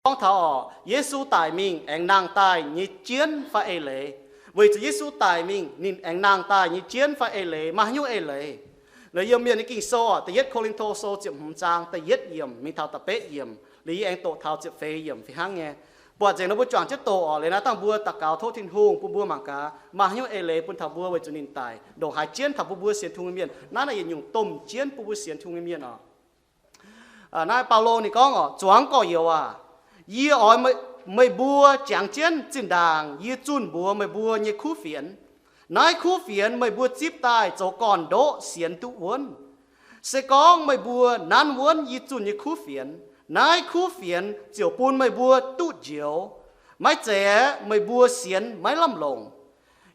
gorngv taux orqc, Yesu daic mingh aengx nangh daaih nyei jienv fai eix leiz. Weic zuqc Yesu daic mingh, ninh aengx nangh daaih nyei jienv fai eix leiz, maaih haaix nyungc eix leiz? Laaix yiem mienh nyei Ging-Sou orqc, da'yietv Ko^lin^to Sou ziepc hmz zaang da'yietv yiemc mingh taux da'betv yiemc, liuz yie aengx doqc taux ziepc feix yiemc fih hnangv nyei. Buatc nzengc nor mbuo juangc jienv doqc orqc, liuz naaiv dangh mbuo daux gaux tov Tin-Hungh bun mbuo mangc gaax maaih haaix nyungc eix leiz bun taux mbuo weic zuqc ninh daic ndongc haaix jienv taux bun mbuo sienx Tin-Hungh nyei mienh. Naaiv naaic yietc nyungc domh jienv bun mbuo sienx Tin-Hungh nyei mienh orqc. Naaiv Baulo ninh gorngv orqc, zuangx gorx-youz aac, yie oix meih mbuo jangx jienv zinh ndaangc yie zunh mbuox meih mbuo nyei kuv fienx. Naaiv kuv fienx meih mbuo zipv daaih zoux gorn-ndoqv sienx duqv wuonv. Se gorngv meih mbuo nanv wuonv yie zunh nyei kuv fienx, naaiv kuv fienx ziouc bun meih mbuo duqv njoux. Maiv zeiz aeqv, meih mbuo sienx maiv lamh longc.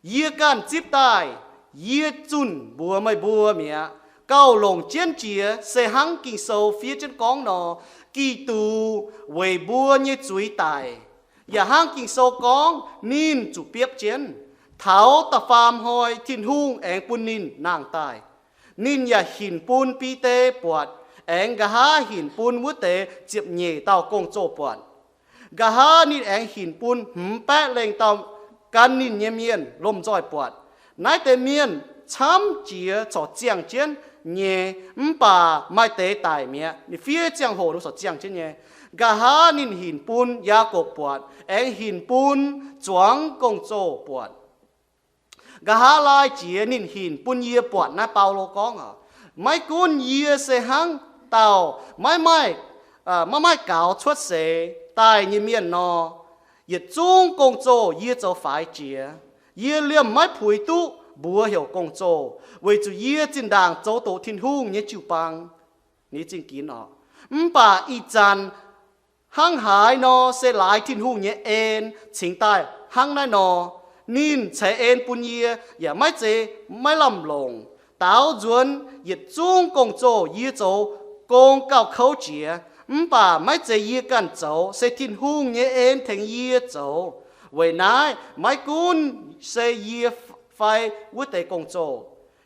Yie ganh zipv daaih, yie zunh mbuox meih mbuo mi'aqv. Gauh longc jienv jiex se hnangv Ging-Sou fiev jienv gorngv nor, Giduc weic mbuo nyei zuiz daic. Yaac hnangv Ging-Sou gorngv, ninh zuqc biopv jienv. Taux da'faam hnoi Tin-Hungh aengx bun ninh nangh daaih. Ninh yaac hinc bun Bide buatc, aengx nqa'haav hinc bun wuov deix ziepc nyeic dauh gong-zoh buatc. Nqa'haav ninh aengx hinc bun hmz baeqv lengh dauh gan ninh nyei mienh lomh nzoih buatc. Naaiv deix mienh camv jiex corc ziangh jienv nyei, mv baac maaih deix daic mi'aqv. Ninh fiev ziangh hoc corc ziangh jienv nyei. Nqa'haav ninh hinc bun Yaakopv buatc, aengx hinc bun zuangx gong-zoh buatc. Nqa'haav laai jiex ninh hinc bun yie buatc. Naaiv Baulo gorngv orqc, maiv gunv yie se hnangv dauh maiv maaih, maiv maaih gaux cuotv seix daaih nyei mienh nor, yietc zungv gong-zoh yie zoux faix jiex. Yie liemh maiv puix duqv mbuox heuc gong-zoh, weic zuqc yie zinh ndaangc zoux doqc Tin-Hungh nyei jiu-baang. Ninh zingh ginx orqc. Mv baac ih zanc hnangv haaix nor se laaix Tin-Hungh nyei en cingx daaih hnangv naaiv nor. Ninh ceix en bun yie yaac maiv zeiz maiv lamh longc. Daaux nzuonx yietc zungv gong-zoh yie zoux gong gauh kouv jiex, mv baac maiv zeiz yie ganh zoux, se Tin-Hungh nyei en tengx yie zoux. Weic naaiv maiv gunv se yie fai wuov deix gong-zoh,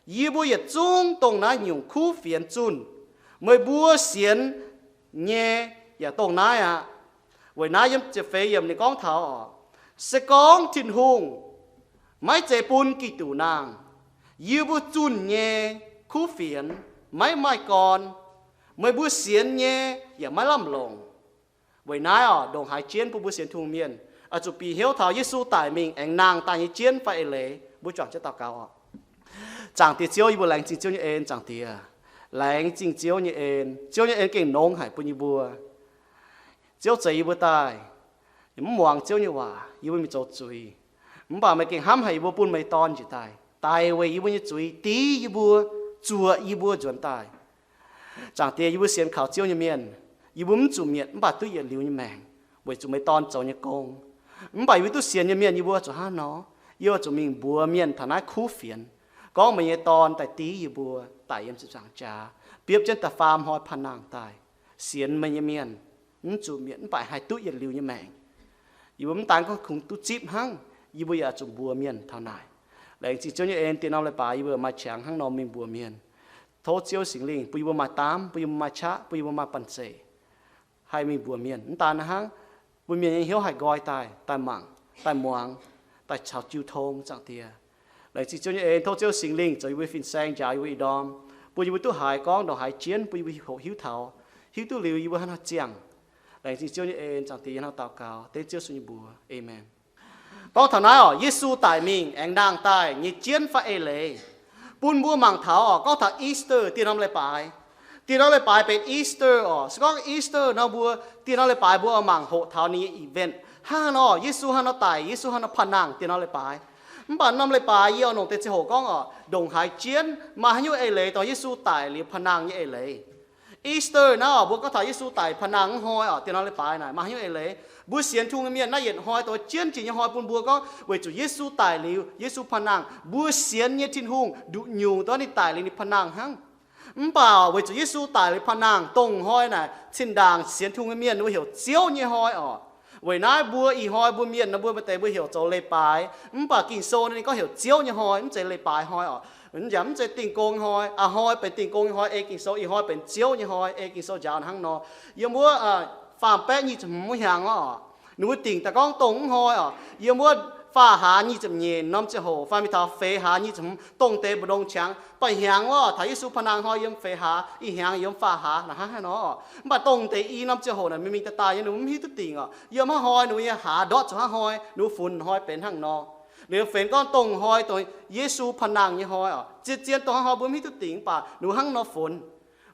yie mbuo yietc zungv dongh naaiv nyungc kuv fienx zunh. Meih mbuo sienx nyei yaac dongh naaiv aqv. Weic naaiv yiem ziepc feix yiemc ninh gorngv taux orqc, se gorngv Tin-Hungh maiv zeiz bun Giduc nangh, yie mbuo zunh nyei kuv fienx maiv maaih gorn. Meih mbuo sienx nyei yaac maiv lamh longc. Weic naaiv orqc, ndongc haaix jienv bun mbuo sienx Tin-Hungh mienh oix zuqc bieqc hnyouv taux Yesu daic mingh aengx nangh daaih nyei jienv fai eix leiz. Mbuo juangc jienv daux gaux orqc. Zaangc Diex Ziouv, yie mbuo laengz zingh Ziouv nyei en. Zaangc Diex, laengz zingh Ziouv nyei en. Ziouv nyei en gengh nongx haic bun yie mbuo. Ziouv zeix yie mbuo daaih, mv muangx Ziouv nyei waac, yie mbuo mingh zoux zuiz. Mv baac meih gengh hnamv haic yie mbuo, bun meih Dorn njiec daaih, daic weic yie mbuo nyei zuiz, div yie mbuo, zuoqc yie mbuo nzuonx daaih. Zaangc Diex, yie mbuo sienx kaux Ziouv nyei mienh, yie mbuo mv zuqc mietc mv baac duqv yietc liuz nyei maengc weic zuqc meih Dorn zoux nyei gong. Mv baac yie mbuo duqv sienx nyei mienh, yie mbuo zuqc hnangv nor, yie mbuo zuqc mingh mbuox mienh taux naaiv kuv fienx, gorngv meih nyei Dorn daaih div yie mbuo daic yiem ziepc nzaangc jaax, biopv jienv da'faam hnoi panh nangh daaih. Sienx meih nyei mienh mv zuqc mietc mv baac haih duqv yietc liuz nyei maengc. Yie mbuo mv daan gorngv kungx duqv zipv hnangv, yie mbuo yaac zuqc mbuox mienh taux naaic. Laengz zingh Ziouv nyei en, dien norm leiz-baaix yie mbuo maaih qangx hnangv nor mingh mbuox mienh. Tov Ziouv Singx Lingh bun yie mbuo maaih daamv, bun yie mbuo maaih qaqv, bun yie mbuo maaih banh zeic, haih mingh mbuox mienh. Mv daan hnangv, bun mienh nyei hnyouv haih nqoi daaih, daaih mangc, daaih muangx, daaih caux jiu tong, Zaangc Diex. Laengz zingh Ziouv nyei en. Tov Ziouv Singx Lingh zoux yie mbuo fin-saeng, njaaux yie mbuo ih ndorm, bun yie mbuo duqv haiz gorngv ndongc haaix jienv, bun yie mbuo hoqc hiuv taux, hiuv duqv liuz yie mbuo hnangv haaix ziangh. Laengz zingh Ziouv nyei en, Zaangc Diex, yie hnangv daux gaux dengv Ziouv Yesu nyei mbuox. Aamen. Gorngv taux naaiv orqc, Yesu daic mingh aengx nangh daaih nyei jienv fai eix leiz, bun mbuo mangc taux orqc, gorngv taux Easter, dien norm leiz-baaix. Dien norm leiz-baaix benx Easter orqc. Se gorngv Easter nor, mbuo dien norm leiz-baaix mbuo oix mangc hoqc taux ninh nyei event. Hnangv haaix nor Yesu hnangv nor daic, Yesu hnangv nor panh nangh dien norm leiz-baaix. Mv baac norm leiz-baaix yie oix longc deix ziangh hoc gorngv orqc, ndongc haaix jienv, maaih haaix nyungc eix leiz dorh Yesu daic liuz panh nangh nyei eix leiz. Easter naaiv orqc, mbuo gorngv taux Yesu daic panh nangh mv hnoi orqc, dien norm leiz-baaix naaic maaih haaix nyungc eix leiz? Mbuo sienx Tin-Hungh nyei mienh, naaiv yietc hnoi dongh jienv jiex nyei hnoi bun mbuo gorngv weic zuqc Yesu daic liuz, Yesu panh nangh. Mbuo sienx nyei Tin-Hungh nduqc nyungc dongh ninh daic liuz ninh panh nangh hnangv. Mv baac weic zuqc Yesu daic liuz panh nangh, dongh hnoi naaic zinh ndaangc sienx Tin-Hungh nyei mienh mbuo heuc Ziouv nyei hnoi orqc. Weic naaiv mbuo ih hnoi mbuo mienh nor, mbuo maaih deix mbuo heuc zoux leiz-baaix, mv baac Ging-Sou ninh gorngv heuc Ziouv nyei hnoi, mv zeiz leiz-baaix hnoi orqc. Yaac mv zeiz Dingh Gong hnoi. A'hnoi benx Dingh Gong nyei hnoi ei Ging-Sou, ih hnoi benx Ziouv nyei hnoi ei Ging-Sou njaaux hnangv nor. Yiem wuov, aa, faam baeqv nyic ziepc hmz wuov hnyangx wuov oc. Ninh mbuo dingc daaih gorngv dongh mv hnoi oc, yiem wuov faah hlaax nyic ziepc nyeic norm ziangh hoc fai mingh taux feix hlaax nyic ziepc hmz dongh deix mbu'ndongx qangx, ba'hnyanc wuov taux Yesu pa'naang hnoi yiem feix hlaax, ih hnyangx yiem faah hlaax naaic hnangv haaix nor oc. Mv baac dongh deix i norm ziangh hoc naaic mingh mingh daaih daaih nyei ninh mbuo mv hiuv duqv dingc oc. Yiem hnangv hnoi ninh mbuo nyei hlaax ndortv zuqc hnangv hnoi, ninh mbuo funx hnoi benx hnangv nor. Liuz benx gorngv dongh hnoi dongh Yesu pa'naang nyei hnoi oc. Zien zien dongh hnangv hnoi mbuo mv hiuv duqv dingc mv baac ninh mbuo hnangv nor funx.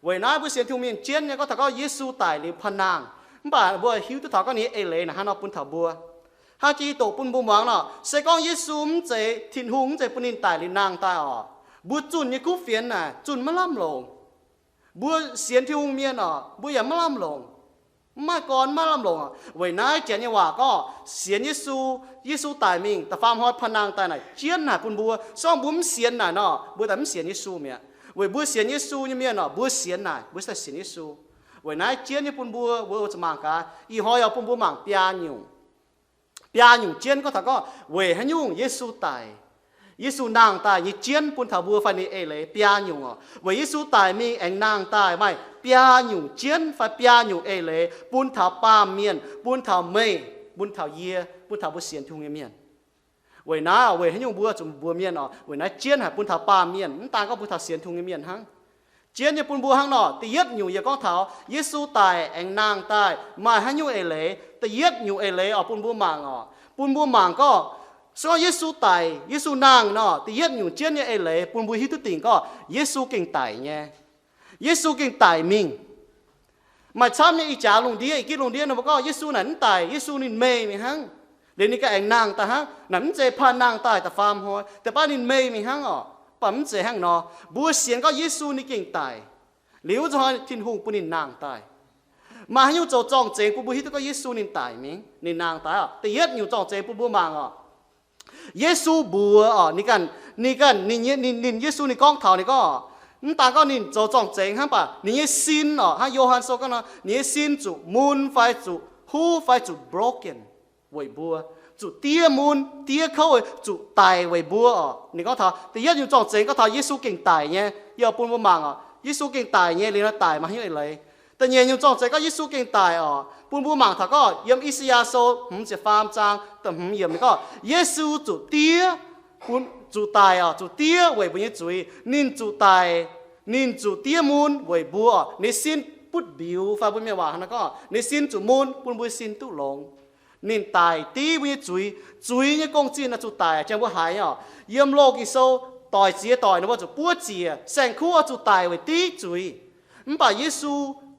Weic naaiv mbuo sienx Tin-Hungh mienh jienv nyei gorngv taux gorngv Yesu daic liuz pa'naang, mv baac mbuo hiuv duqv taux gorngv ninh nyei eix leiz naaic hnangv nor bun taux mbuo. Hnangv jiex doqc bun mbuo muangx nor, se gorngv Yesu mv zeiz, Tin-Hungh mv zeiz bun ninh daic liuz nangh daaih oc, mbuo zunh nyei kuv fienx naaic zunh maiv lamh longc. Mbuo sienx Tin-Hungh mienh oc, mbuo yaac maiv lamh longc. Mv maaih gorn maiv lamh longc oc. Weic naaiv janx nyei waac gorngv sienx Yesu, Yesu daic mingh da'faam hnoi pa'naang daaih naaic jienv haic bun mbuo. Se gorngv mbuo mv sienx naaic nor, mbuo daaih mv sienx Yesu mi'aqv. Weic mbuo sienx Yesu nyei mienh oc, mbuo sienx naaic, mbuo daaih sienx Yesu. Weic naaiv jienv nyei bun mbuo, mbuo oix zuqc mangc gaax. Ih hnoi yaac bun mbuo mangc biaa nyungc. Biaa nyungc jienv gorngv taux gorngv weic haaix nyungc Yesu daic, Yesu nangh daaih nyei jienv bun taux mbuo fai ninh eix leiz biaa nyungc oc. Weic Yesu daic mingh aengx nangh daaih maaih biaa nyungc jienv fai biaa nyungc eix leiz bun taux baamh mienh, bun taux meih, bun taux yie, bun taux mbuo sienx Tin-Hungh nyei mienh. Weic naaiv, weic haaix nyungc mbuo zuqc mbuox mienh oc, weic naaiv jienv haic bun taux baamh mienh, mv daan gorngv bun taux sienx Tin-Hungh nyei mienh hnangv. Jienv nyei bun mbuo hnangv nor, da'yietv nyungc yie gorngv taux Yesu daic aengx nangh daaih maaih haaix nyungc eix leiz. Da'yietv nyungc eix leiz oc, bun mbuo mangc oc, bun mbuo mangc gorngv, se gorngv Yesu daic, Yesu nangh nor, da'yietv nyungc jienv nyei eix leiz bun mbuo hiuv duqv dingc gorngv Yesu gengh daic nyei. Yesu gengh daic mingh. Maaih camv nyei ih jaax lungh ndiev, ih gitv lungh ndiev nor mbuo gorngv Yesu naaic mv daic, Yesu ninh meih mingh hnangv. Liuz ninh ganh aengx nangh daaih hnangv. Naaic mv zeiz panh nangh daaih da'faam hnoi, da'faam ninh meih mingh hnangv oc. Mv baac mv zeiz hnangv nor. Mbuo sienx gorngv Yesu ninh gengh daic. Liuz wuov zanc hnoi Tin-Hungh bun ninh nangh daaih. Maaih haaix nyungc zoux zorng-zengx bun mbuo hiuv duqv gorngv Yesu ninh daic mingh, ninh nangh daaih oc? Da'yietv nyungc zorng-zengx bun mbuo mangc oc. Yesu mbuox oc, ninh ganh, ninh ganh, ninh, ninh, ninh, Yesu ninh gorngv taux ninh gorngv, mv daan gorngv ninh zoux zorng-zengx hnangv, mv baac ninh nyei sin oc, hnangv Yo^han Sou gorngv nor, ninh nyei sin zuqc mun fai zuqc huv fai zuqc broken weic mbuo, zuqc diev mun diev kouv, zuqc daic weic mbuo oc. Ninh gorngv taux da'yietv nyungc zorng-zengx gorngv taux Yesu gengh daic nyei. Yie bun mbuo mangc oc, Yesu gengh daic nyei liuz nor daic maaih haaix nyungc eix leiz. Da'nyeic nyungc zorng-zengx gorngv Yesu gengh daic oc, bun mbuo mangc taux gorngv yiem I^saa^yaa Sou hmz ziepc faam zaang da'hmz yiemc ninh gorngv Yesu zuqc diev, bun, zuqc daic oc, zuqc diev weic mbuo nyei zuiz. Ninh zuqc daic, ninh zuqc diev mun weic mbuo oc. Ninh sin butv mbiuz fai mbuo mienh waac hnangv naaiv gorngv ninh sin zuqc mun bun mbuo sin duqv longx. Ninh daic div mbuo nyei zuiz. Zuiz nyei gong-zinh oix zuqc daic, jangx mbuo haiz oc. Yiem Loz-Ging Sou doic ziex doic ninh mbuo zuqc buov ziec, saeng-kuv oix zuqc daic weic div zuiz. Mv baac Yesu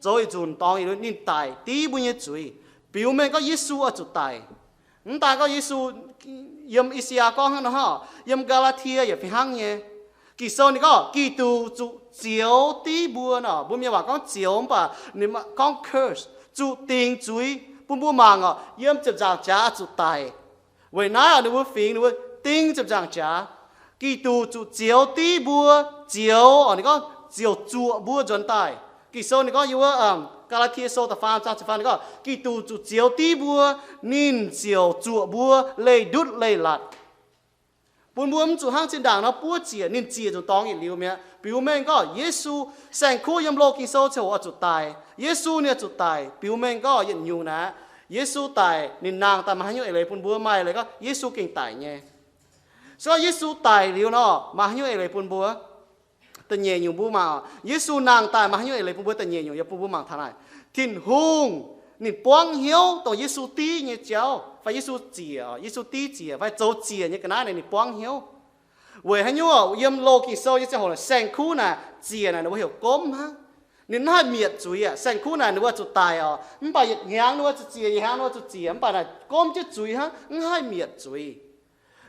zoux yietc nzunc dorngx yietc liuz ninh daic div mbuo nyei zuiz, biux mengh gorngv Yesu oix zuqq daic. Mv daan gorngv Yesu, yiem I^saa^yaa gorngv hnangv nor, yiem Gaa^laa^tie yaac fih hnangv nyei. Ging-Sou ninh gorngv Giduc zuqc zioux div mbuo nor, mbuo mienh waac gorngv zioux mv baac ninh gorngv curse, zuqc dingc zuiz. Bun mbuo mangc oc, yiem ziepc nzaangc jaax zuqc daic. Weic naaiv ninh mbuo fingx ninh mbuo ding ziepc nzaangc jaax. Giduc zuqc zioux div mbuo, zioux oc, ninh gorngv ziouc zuoqc mbuo nzuonx daaih. Ging-Sou ninh gorngv yiem wuov Gaa^laa^tie Sou da'faam zaang ziepc faam ninh gorngv Giduc zuqc zioux div mbuo, ninh ziouc zuoqc mbuo leih ndutv leih laatc. Bun mbuo mv zuqc hnangv zinh ndaangc nor buov ziec, ninh ziec nzunc dorngx yietc liuz mi'aqv. Biux mengh gorngv Yesu, saeng-kuv yiem Loz-Ging Sou ziouc oix zuqc daic. Yesu ninh oix zuqc daic, biux mengh gorngv yietc nyungc naaiv, Yesu daic, ninh nangh daaih maaih haaix nyungc eix leiz bun mbuo? Maaih eix leiz gorngv Yesu gengh daic nyei. Se gorngv Yesu daic liuz nor, maaih haaix nyungc eix leiz bun mbuo? Da'nyeic nyungc mbuo mangc, Yesu nangh daaih maaih haaix nyungc eix leiz bun mbuo? Da'nyeic nyungc yie bun mbuo mangc taux naaic, Tin-Hungh ninh buangv hnyouv dongh Yesu div nyei jauv, fai Yesu ziec, Yesu div ziec fai zoux ziec nyei ga'naaiv naaic ninh buangv hnyouv. Weic haaix nyungc? Yiem Loz-Ging Sou nyei ziangh hoc naaic, saeng-kuv naaic, ziec naaic ninh mbuo heuc gomv hnangv. Ninh mv haih mietc zuiz aqv. Saeng-kuv naaic ninh mbuo zuqc daic oc, mv baac yietc hnyangx ninh mbuo zuqc ziec, yietc hnyangx ninh mbuo zuqc ziec, mv baac naaic gomv jienv zuiz hnangv, mv haih mietc zuiz.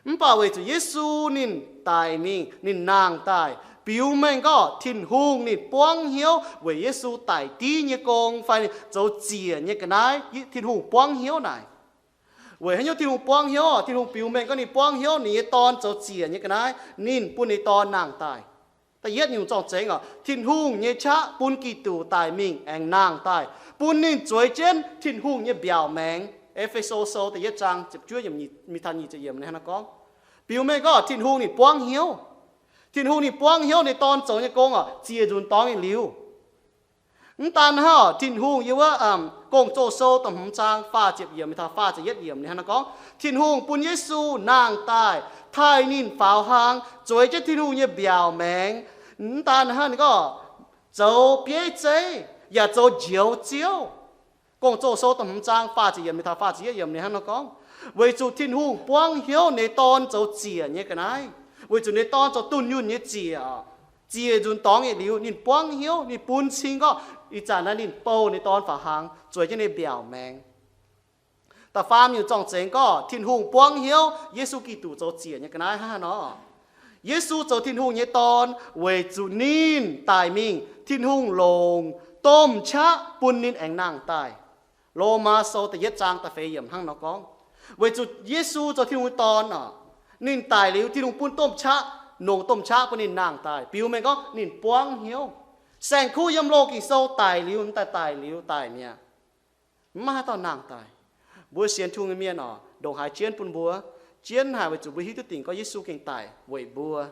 Mv baac weic zuqc Yesu ninh daic mingh, ninh nangh daaih, biux mengh gorngv Tin-Hungh ninh buangv hnyouv weic Yesu daic div nyei gong fai ninh zoux ziec nyei ga'naaiv, Tin-Hungh buangv hnyouv naaic. Weic haaix nyungc Tin-Hungh buangv hnyouv? Tin-Hungh biux mengh gorngv ninh buangv hnyouv ninh nyei Dorn zoux ziec nyei ga'naaiv, ninh bun ninh Dorn nangh daaih. Da'yietv nyungc zorng-zengx oc, Tin-Hungh nyei qaqv bun Giduc daic mingh aengx nangh daaih, bun ninh zueiz jienv Tin-Hungh nyei mbiaauc maengx. E^fe^so Sou da'yietv zaang ziepc juov yiemc mingh taux nyic ziepc yiemc hnangv naaiv gorngv, biux mengh gorngv Tin-Hungh ninh buangv hnyouv. Tin-Hungh ninh buangv hnyouv ninh Dorn zoux nyei gong oc, ziec nzunc dorngx yietc liuz. Mv daan hnangv, Tin-Hungh yiem wuov Gong-Zoh sou da'hmz zaang faah ziepc yiemc taux faah ziepc yietv yiemc ninh hnangv nor gorngv, Tin-Hungh bun Yesu nangh daaih taaih ninh faaux hlang zueiz jienv Tin-Hungh nyei mbiaauc maengx. Mv daan hnangv, ninh gorngv zoux bieiv zeiv yaac zoux Njoux Ziouv. Gong-Zoh sou da'hmz zaang faah ziepc yiemc taux faah ziepc yietv yiemc ninh hnangv nor gorngv, weic zuqc Tin-Hungh buangv hnyouv ninh Dorn zoux ziec nyei ga'naaiv, weic zuqc ninh Dorn zoux dunh yunh nyei ziec. Ziec nzunc dorngx yietc liuz ninh buangv hnyouv, ninh bun cing gorngv ih zanc naaiv ninh bouh ninh Dorn faaux hlang zueiz jienv ninh mbiaauc maengx. Da'faam nyungc zorng-zengx gorngv Tin-Hungh buangv hnyouv Yesu Giduc zoux ziec nyei ga'naaiv hnangv haaix nor. Yesu zoux Tin-Hungh nyei Dorn weic zuqc ninh daic mingh, Tin-Hungh longc domh qaqv bun ninh aengx nangh daaih. Lomaa sou da'yietv zaang da'feix yiemc hnangv nor gorngv, weic zuqc Yesu zoux Tin-Hungh nyei Dorn oc, ninh daic liuz Tin-Hungh bun domh qaqv, longc domh qaqv bun ninh nangh daaih, biux mengh gorngv ninh buangv hnyouv. Saeng-kuv yiem loz Ging-Sou daic liuz, daaih daic liuz daic mi'aqv. Mv maaih haaix dauh nangh daaih. Mbuo sienx Tin-Hungh nyei mienh oc, ndongc haaix jienv bun mbuo, jienv haic weic zuqc mbuo hiuv duqv dingc gorngv Yesu gengh daic weic mbuo.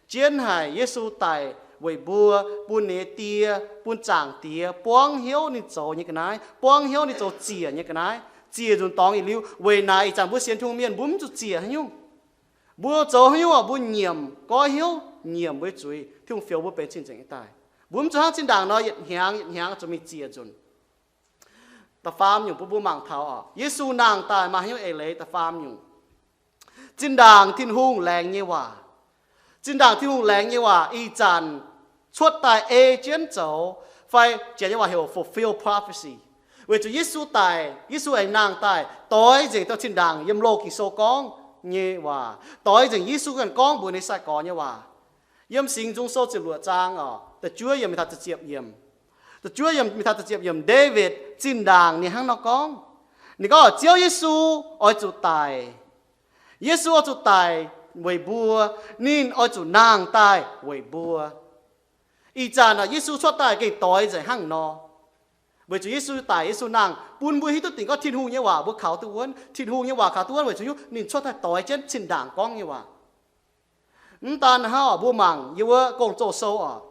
Jienv haic Yesu daic weic mbuo, bun ninh nyei Die, bun Zaangc Diex buangv hnyouv ninh zoux nyei ga'naaiv, buangv hnyouv ninh zoux ziec nyei ga'naaiv. Ziec nzunc dorngx yietc liuz, weic naaic ih zanc mbuo sienx Tin-Hungh mienh mbuo mv zuqc ziec haaix nyungc. Mbuo zoux haaix nyungc oc, mbuo nyiemc goiv hnyouv, nyiemc weic zuiz Tin-Hungh fioux mbuo benx cing-nzengc nyei daaih. Mbuo mv zuqc hnangv zinh ndaangc nor yietc hnyangx yietc hnyangx zuqc mingh ziec nzunc. Da'faam nyungc bun mbuo mangc taux oc, Yesu nangh daaih maaih haaix nyungc eix leiz. Da'faam nyungc, zinh ndaangc Tin-Hungh laengz nyei waac. Zinh ndaangc Tin-Hungh laengz nyei waac ih zanc cuotv daaih ei jienv zoux, fai Janx nyei waac heuc fulfill prophecy. Weic zuqc Yesu daic, Yesu aengx nangh daaih doix nzengc dorh zinh ndaangc yiem loz Ging-Sou gorngv nyei waac, doix nzengc Yesu ganh gorngv mbuox ninh sai-gorx nyei waac. Yiem Singx Nzung Sou ziepc luoqc zaang oc, da'juov yiemc mingh taux da'ziepc yiemc. Da'juov yiemc mingh taux da'ziepc yiemc, Ndaawitv zinh ndaangc ninh hnangv nor gorngv. Ninh gorngv, Ziouv Yesu oix zuqc daic. Yesu oix zuqc daic weic mbuo. Ninh oix zuqc nangh daaih weic mbuo. Ih zanc naaic Yesu cuotv daaih gengh doix nzengc hnangv nor. Weic zuqc Yesu daic, Yesu nangh, bun mbuo hiuv duqv dingc gorngv Tin-Hungh nyei waac mbuo kaux duqv wuonv. Tin-Hungh nyei waac kaux duqv wuonv weic zuqc ninh cuotv daaih doix jienv zinh ndaangc gorngv nyei waac. Mv daan hnangv, mbuo mangc yiem wuov Gong-Zoh sou oc,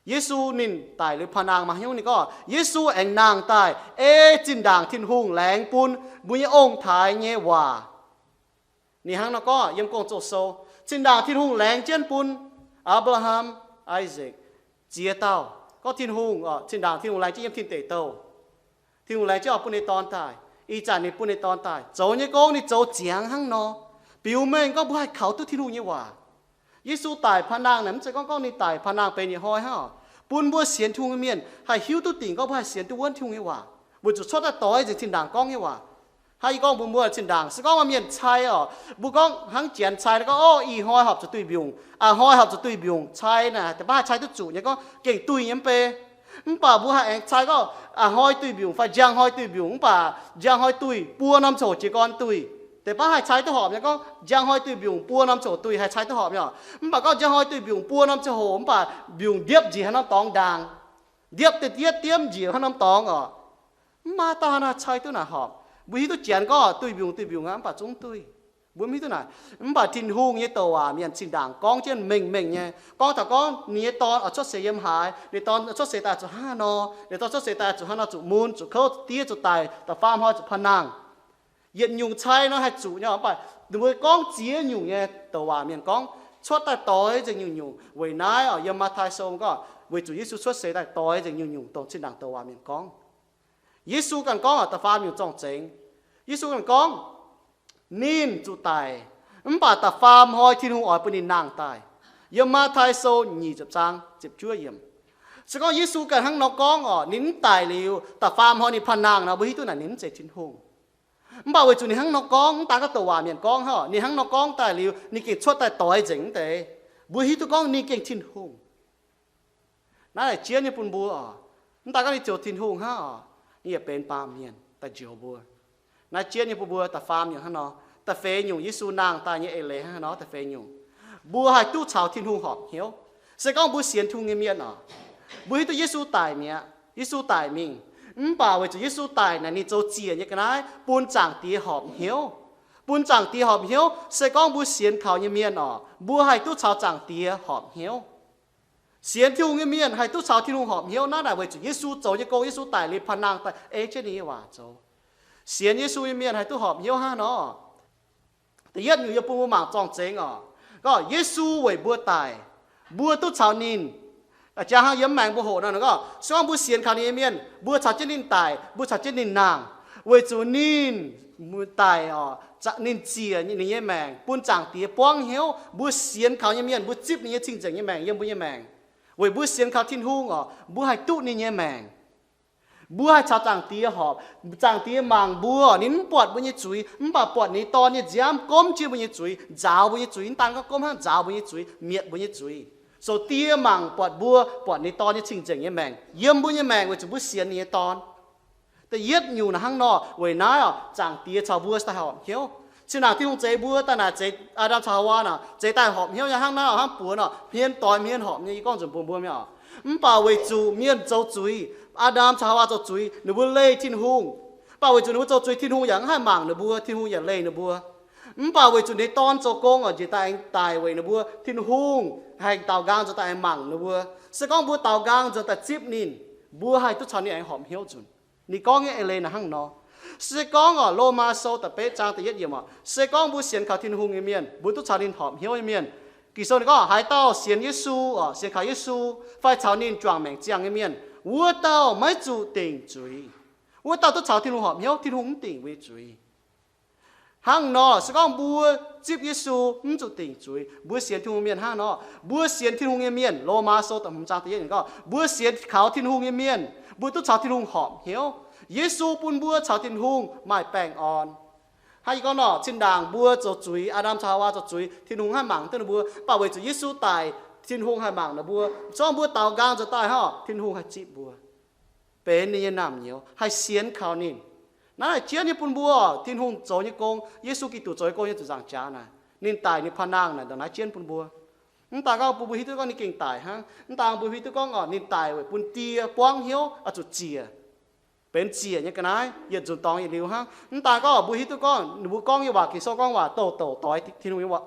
Yesu ninh daic liuz paav nangh maaih hnyouv, ninh gorngv Yesu aengx nangh daaih ei zinh ndaangc Tin-Hungh laengz bun mbuo nyei ong-taaix nyei waac. Ninh hnangv nor gorngv yiem Gong-Zoh sou, zinh ndaangc Tin-Hungh laengz jienv bun Apc^laa^ham, Isaac, ziex dauh. Gorngv Tin-Hungh, zinh ndaangc Tin-Hungh laengz jienv yiem tin deic douh. Tin-Hungh laengz jienv oix bun ninh Dorn daaih. Ih zanc ninh bun ninh Dorn daaih. Zoux nyei gong ninh zoux ziangx hnangv nor. Biux mengh gorngv mbuo haih kaux duqv Tin-Hungh nyei waac. Yesu daic paav nangh naaic mv zeiz gorngv, gorngv ninh daic paav nangh benx yietc hnoi hnangv oc. Bun mbuo sienx Tin-Hungh mienh haih hiuv duqv dingc gorngv mbuo haih sienx duqv wuonv Tin-Hungh nyei waac, weic zuqc cuotv daaih doix nzengc zinh ndaangc gorngv nyei waac. Hnangv yie gorngv mbuox mbuo, zinh ndaangc se gorngv maaih mienh cai oc, mbuo gorngv hnangv Janx cai gorngv, Ov, ih hnoi horpc zuqc duih mbiungc, a'hnoi horpc zuqc duih mbiungc, cai naaic deix baav haih cai duqv zuqc nyei gorngv gengh duih nyei mv bei. Mv baac mbuo haih aengx cai gorngv a'hnoi duih mbiungc fai njang hnoi duih mbiungc, mv baac njang hnoi duih buo norm ziangh hoc jiez gorn duih, deix baav haih cai duqv horpc nyei gorngv njang hnoi duih mbiungc buo norm ziangh hoc duih haih cai duqv horpc nyei. Mv baac gorngv njang hnoi duih mbiungc buo norm ziangh hoc mv baac mbiungc ndiepv njiec haaix norm dorngx ndaangc, ndiepv deix dietv diemv njiec haaix norm dorngx oc. Mv maaih dauh naaic cai duqv naaic horpc. Mbuo hiuv duqv Janx gorngv duih mbiungc duih mbiungc aqv, mv baac zungv duih. Mbuo mv hiuv duqv naaic. Mv baac Tin-Hungh nyei douc waac mienh zinh ndaangc gorngv jienv mengh mengh nyei, gorngv taux gorngv ninh nyei Dorn oix cuotv seix yiem haaix, ninh Dorn cuotv seix daaih zuqc hnangv haaix nor, ninh Dorn cuotv seix daaih zuqc hnangv haaix nor, zuqc mun, zuqc kouv, zuqc diev, zuqc daic, da'faam hnoi zuqc paav nangh. Yietc nyungc cai nor haih zuqc nyei, mv baac ninh mbuo gorngv ziex nyungc nyei douc waac mienh gorngv cuotv daaih doix nzengc nyungc-nyungc. Weic naaiv oc, yiem Matv^tai Sou gorngv weic zuqc Yesu cuotv seix daaih doix nzengc nyungc-nyungc dongh zinh ndaangc douc waac mienh gorngv. Yesu ganh gorngv oc, da'faam nyungc zorng-zengx, Yesu ganh gorngv, ninh zuqc daic, mv baac da'faam hnoi Tin-Hungh oix bun ninh nangh daaih. Yiem Matv^tai Sou nyic ziepc zaang ziepc juov yiemc. Se gorngv Yesu ganh hnangv nor gorngv oc, ninh mv daic liuz da'faam hnoi ninh paav nangh nor, mbuo hiuv duqv naaic ninh mv zeiz Tin-Hungh. Mv baac weic zuqc ninh hnangv nor gorngv, mv daan gorngv douc waac mienh gorngv hnangv, ninh hnangv nor gorngv daaih liuz, ninh gengh cuotv daaih doix nzengc mv deix, mbuo hiuv duqv gorngv ninh gengh Tin-Hungh. Naaiv laaic jienv nyei bun mbuo oc. Mv daan gorngv ninh zoux Tin-Hungh hnangv oc, ninh yaac benx baamh mienh daaih njoux mbuo. Naaiv jienv nyei bun mbuo da'faam nyungc hnangv nor. Da'feix nyungc Yesu nangh daaih nyei eix leiz hnangv nor, da'feix nyungc, mbuo haih duqv caux Tin-Hungh horpc hnyouv. Se gorngv mbuo sienx Tin-Hungh nyei mienh oc, mbuo hiuv duqv Yesu daic mi'aqv. Yesu daic mingh, mv baac weic zuqc Yesu daic naaic ninh zoux ziec nyei ga'naaiv bun Zaangc Diex horpc hnyouv. Bun Zaangc Diex horpc hnyouv, se gorngv mbuo sienx kaux nyei mienh oc, mbuo haih duqv caux Zaangc Diex horpc hnyouv. Sienx Tin-Hungh nyei mienh haih duqv caux Tin-Hungh horpc hnyouv naaiv naaic weic zuqc Yesu zoux nyei gong, Yesu daic liuz panh nangh daaih ei jienv ninh nyei waac zoux. Sienx Yesu nyei mienh haih duqv horpc hnyouv hnangv nor. Da'yietv nyungc yie bun mbuo mangc zorng-zengx oc. Gorngv Yesu weic mbuo daic, mbuo duqv caux ninh, jang hnangv yiem mv maengx mbuo hoqc nor, gorngv se gorngv mbuo sienx kaux ninh nyei mienh, mbuo caux jienv ninh daic, mbuo caux jienv ninh nangh, weic zuqc ninh daic oc, ninh ziec ninh nyei maengc bun Zaangc Diex buangv hnyouv. Mbuo sienx kaux nyei mienh, mbuo zipv ninh nyei cing-nzengc nyei maengc yiem mbuo nyei maengc. Weic mbuo sienx kaux Tin-Hungh oc, mbuo haih duqv ninh nyei maengc. Mbuo haih caux Zaangc Diex horpc. Zaangc Diex mangc mbuo, ninh mv buatc mbuo nyei zuiz, mv baac buatc ninh nyei Dorn nyei nziaamv gomv jienv mbuo nyei zuiz, nzaaux mbuo nyei zuiz, mv daan gorngv gomv hnangv, nzaaux mbuo nyei zuiz, mietc mbuo nyei zuiz. So Diex mangc buatc mbuo, buatc ninh Dorn nyei cing-nzengc nyei maengc yiem mbuo nyei maengc weic zuqc mbuo sienx ninh nyei Dorn. Da'yietv nyungc naaic hnangv nor, weic naaiv oc, Zaangc Diex caux mbuo daaih horpc hnyouv. Zinh ndaangc Tin-Hungh zeix mbuo daaih naaic, zeix Aa^ndam caux Haawaa naaic, zeix daaih horpc hnyouv nyei hnangv naaiv oc, hnangv buoz nor, hmien doix hmien horpc nyei, yie gorngv nzunc bun mbuo mienh oc. Mv baac weic zuqc mienh zoux zuiz, Aa^ndam caux Haawaa zoux zuiz, ninh mbuo leih Tin-Hungh. Mv baac weic zuqc ninh mbuo zoux zuiz, Tin-Hungh yaac mv haih mangc ninh mbuo, Tin-Hungh yaac leih ninh mbuo. Mv baac weic zuqc ninh nyei Dorn zoux gong oc, njiec daaih aengx daic weic ninh mbuo, Tin-Hungh haih daaux nqaang nzuonx daaih aengx mangc ninh mbuo. Se gorngv mbuo daaux nqaang nzuonx daaih zipv ninh, mbuo haih duqv caux ninh aengx horpc hnyouv nzunc. Ninh gorngv nyei eix leiz naaic hnangv nor. Se gorngv oc, Lomaa Sou da'betv zaang da'yietv yiemc oc, se gorngv mbuo sienx kaux Tin-Hungh nyei mienh, mbuo duqv caux ninh horpc hnyouv nyei mienh. Ging-Sou ninh gorngv, haaix dauh sienx Yesu oc, sienx kaux Yesu, fai caux ninh juangc maengc ziangh nyei mienh, wuov dauh maiv zuqc dingc zuiz. Wuov dauh duqv caux Tin-Hungh horpc hnyouv, Tin-Hungh mv dingc mbuo nyei zuiz. Hnangv nor, se gorngv mbuo zipv Yesu mv zuqc dingc zuiz, mbuo sienx Tin-Hungh mienh hnangv nor. Mbuo sienx Tin-Hungh nyei mienh, Lomaa Sou da'hmz zaang da'yietv yiemc gorngv, mbuo sienx kaux Tin-Hungh nyei mienh, mbuo duqv caux Tin-Hungh horpc hnyouv. Yesu bun mbuo caux Tin-Hungh maaih baengh orn. Hnangv yie gorngv nor, zinh ndaangc mbuo zoux zuiz, Aa^ndam caux Haawaa zoux zuiz, Tin-Hungh haih mangc duqv ninh mbuo. Mv baac weic zuqc Yesu daic, Tin-Hungh haih mangc ninh mbuo. Se gorngv mbuo daaux nqaang nzuonx daaih hnangv, Tin-Hungh haih zipv mbuo, benx ninh nyei naamh nyouz, haih sienx kaux ninh. Naaiv jienv nyei bun mbuo Tin-Hungh zoux nyei gong, Yesu Giduc zoux nyei gong nyei zuqc nzaangc jaax naaic, ninh daic, ninh panh nangh naaic, ndongc naaiv jienv bun mbuo. Mv daan gorngv bun mbuo hiuv duqv gorngv ninh gengh daic hnangv. Mv daan mbuo hiuv duqv gorngv oc, ninh daic weic bun die buangv hnyouv oix zuqc ziec, benx ziec nyei ga'naaiv yietc nzunc dorngx yietc liuz hnangv. Mv daan gorngv mbuo hiuv duqv gorngv ninh mbuo gorngv nyei waac, Ging-Sou gorngv waac douc douc doix Tin-Hungh nyei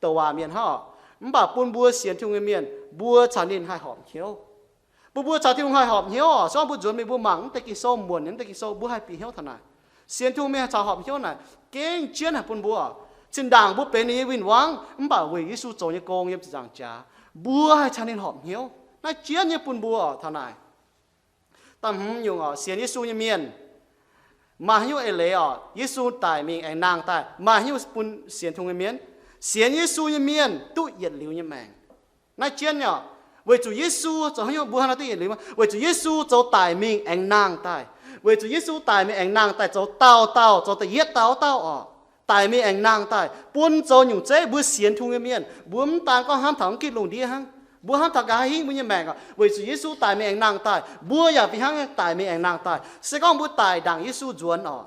douc waac mienh hnangv. Mv baac bun mbuo sienx Tin-Hungh nyei mienh, mbuo caux ninh haih horpc hnyouv. Bun mbuo caux Tin-Hungh haih horpc hnyouv oc, se gorngv mbuo nzuonx mingh mbuo mangc mv deix Ging-Sou, muonc mv deix Ging-Sou, mbuo haih bieqc hnyouv taux naaic. Sienx Tin-Hungh mienh haih caux horpc hnyouv naaic, gengh jienv haic bun mbuo. Zinh ndaangc mbuo benx ninh nyei win-wangv, mv baac weic Yesu zoux nyei gong yiem ziepc nzaangc jaax, mbuo haih caux ninh horpc hnyouv. Naaiv jienv nyei bun mbuo oc taux naaic. Da'hmz nyungc oc, sienx Yesu nyei mienh maaih haaix nyungc eix leiz oc? Yesu daic mingh aengx nangh daaih, maaih haaix nyungc bun sienx Tin-Hungh nyei mienh? Sienx Yesu nyei mienh duqv yietc liuz nyei maengc. Naaiv jienv nyei oc, weic zuqc Yesu zoux haaix nyungc mbuo hnangv nor duqv yietc liuz? Weic zuqc Yesu zoux daic mingh aengx nangh daaih. Weic zuqc Yesu daic mingh aengx nangh daaih zoux dauh dauh, zoux da'yietv dauh dauh oc. Daic mingh aengx nangh daaih, bun zoux nyungc zeiv mbuo sienx Tin-Hungh nyei mienh, mbuo mv daan gorngv hnamv taux mv gitv lungh ndiev hnangv, mbuo hnamv taux nqa'haav hingv mbuo nyei maengc oc. Weic zuqc Yesu daic mingh aengx nangh daaih, mbuo yaac fih hnangv daic mingh aengx nangh daaih. Se gorngv mbuo daic ndaangc Yesu nzuonx oc,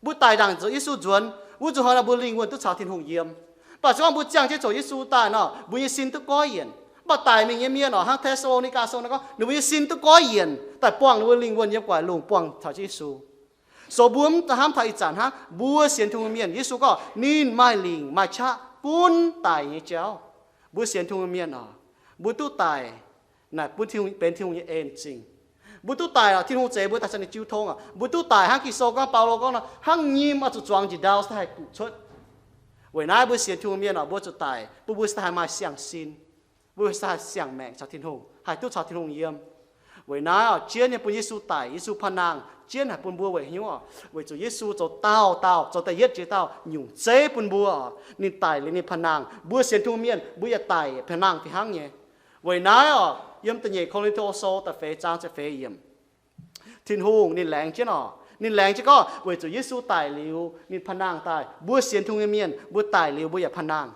mbuo daic ndaangc Yesu nzuonx, wuov nzunc hnoi nor mbuo lingh wuonh duqv caux Tin-Hungh yiem. Mv baac se gorngv mbuo ziangh jienv zoux Yesu daaih nor, mbuo nyei sin duqv goiv yienc. Mv baac daic mingh nyei mienh oc, hnangv Te^saa^lo^ni^gaa Sou nor gorngv, ninh mbuo nyei sin duqv goiv yienc daaih buangh ninh mbuo lingh wuonh yiem gu'nguaaic lungh buangh taux Yesu. So mbuo mv daan hnamv taux ih zanc hnangv, mbuo sienx Tin-Hungh mienh, Yesu gorngv ninh maaih lingc maaih qaqv gunv daic nyei jauv. Mbuo sienx Tin-Hungh mienh oc, mbuo duqv daic naaic bun Tin-Hungh, benx Tin-Hungh nyei en zingh. Mbuo duqv daic oc, Tin-Hungh zeix mbuo daaih caux ninh jiu tong oc. Mbuo duqv daic hnangv Ging-Sou gorngv, Baulo gorngv nor, hnangv nyim oix zuqc zuangx njiec ndau se haih duqv cuotv. Weic naaiv mbuo sienx Tin-Hungh mienh oc, mbuo zuqc daic, bun mbuo se haih maaih siang-sin, mbuo se haih siang-maengc caux Tin-Hungh, haih duqv caux Tin-Hungh yiem. Weic naaiv oc, jienv nyei bun Yesu daic, Yesu panh nangh, jienv haic bun mbuo weic haaix nyungc oc? Weic zuqc Yesu zoux dauh dauh, zoux da'yietv jiex dauh nyungc zeiv bun mbuo oc. Ninh daic liuz ninh panh nangh, mbuo sienx Tin-Hungh mienh mbuo yaac daic panh nangh fih hnangv nyei. Weic naaiv oc, yiem da'nyeic Ko^lin^to Sou da'feix zaang ziepc feix yiemc, Tin-Hungh ninh laengz jienv oc, ninh laengz jienv gorngv weic zuqc Yesu daic liuz ninh panh nangh daaih, mbuo sienx Tin-Hungh nyei mienh mbuo daic liuz mbuo yaac panh nangh.